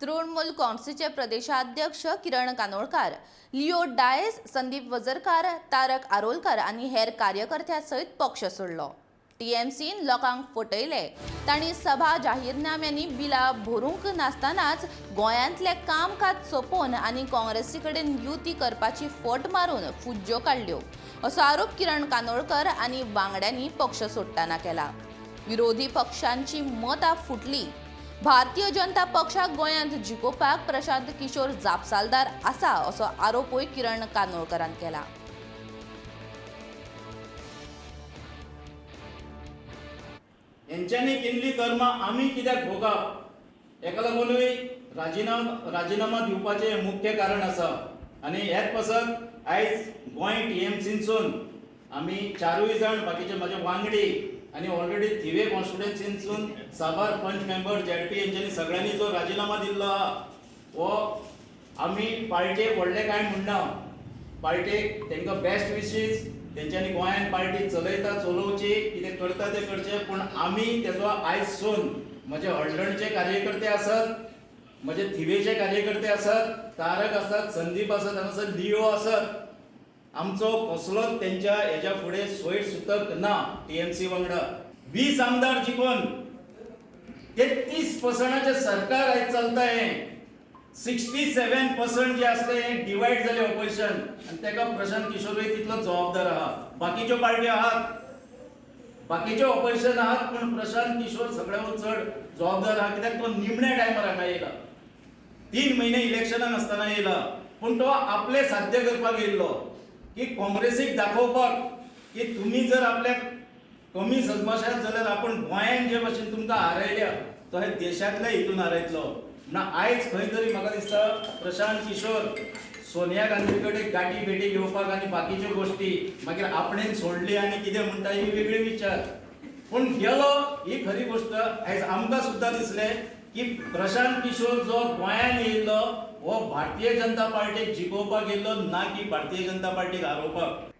तृणमूल काँग्रेसीचे प्रदेशाध्यक्ष किरण कानोळकार, लिओ डायस, संदीप वजरकार, तारक आरोलकर आनी हेर कार्यकर्त्यां सयत पक्ष सोडलो. टीएमसीन लोकांक फटयले. तांणी सभा जाहीरनाम्यांनी बिलां भरूंक नासतनाच गोंयांतलें कामकाज सोंपोवन आनी काँग्रेसी कडेन युती करपाची फट मारून फुज्ज्यो काडल्यो, असो आरोप किरण कानोळकर आनी वांगड्यांनी पक्ष सोडटना केला. विरोधी पक्षांची मतां फुटली. भारतीय जनता पक्षाक गोंयांत जिखोवपाक प्रशांत किशोर जापसालदार आसा, असो आरोपूय किरण कानोळकरान केला. हेंच्यांनी केल्ली कर्मां आमी कित्याक भोगप, हेका लागूनय राजिनामा दिवपाचें हें मुख्य कारण आसा. आनी हेच पासत आयज गोंय टीएमसीनसून आमी चारूय जाण, बाकीचे म्हाजे वांगडी आनी ऑलरेडी थिवे कॉन्स्टिट्युएन्सीनसून साबार पंच मेंबर, झेडपी हेंच्यांनी सगळ्यांनी जो राजिनामा दिल्लो आहा, हो आमी पार्टेक व्हडलें कांय म्हणना. पार्टेक तांकां बेस्ट विशीस. तेंच्यांनी गोंयांत पार्टी चलयता चलोवची, कितें करता तें करचें, पूण आमी तेजो आयजसून, म्हजे हळदणचे कार्यकर्ते आसत, म्हजे थिवेचे कार्यकर्ते आसत, तारक आसत, संदीप आसत, हांगासर लिओ आसत, आमचो कसलोच तेंच्या हेज्या फुडें सोयर सुतक ना. टीएमसी वांगडा 20 आमदार जिखून 33 पर्संटाचें सरकार आयज चलता. हें 67% जे आसले हे डिवायड जाले ऑपोजिशन आनी ताका प्रशांत किशोरूय तितलो जबाबदार आहा. बाकीच्यो पार्ट्यो आहात, बाकीच्यो ऑपोजिशन आहात, पूण प्रशांत किशोर सगळ्याहून चड जबाबदार आहा, कित्याक तो निमण्या टायमार हांगा येयला. 3 म्हयने इलेक्शनाक आसतना येयला, पूण तो आपले साध्य करपाक येयल्लो की काँग्रेसीक दाखोवपाक की तुमी जर आपल्याक कमी सजमाशात जाल्यार आपूण गोंयान जे भशेन तुमकां हारयल्या, तो हे देशांतल्या हितून हारयतलो. ना, आयज खंय तरी म्हाका दिसता प्रशांत किशोर सोनिया गांधी कडेन गाठी भेटी घेवपाक आनी बाकीच्यो गोश्टी मागीर आपणेन सोडली आनी कितें म्हणटा ही वेगळी विचार, पूण गेलो ही खरी गोश्ट. आयज आमकां सुद्दां दिसलें की प्रशांत किशोर जो गोंयान येयल्लो, हो भारतीय जनता पार्टीक जिखोवपाक येयल्लो, ना की भारतीय जनता पार्टीक हारोवपाक.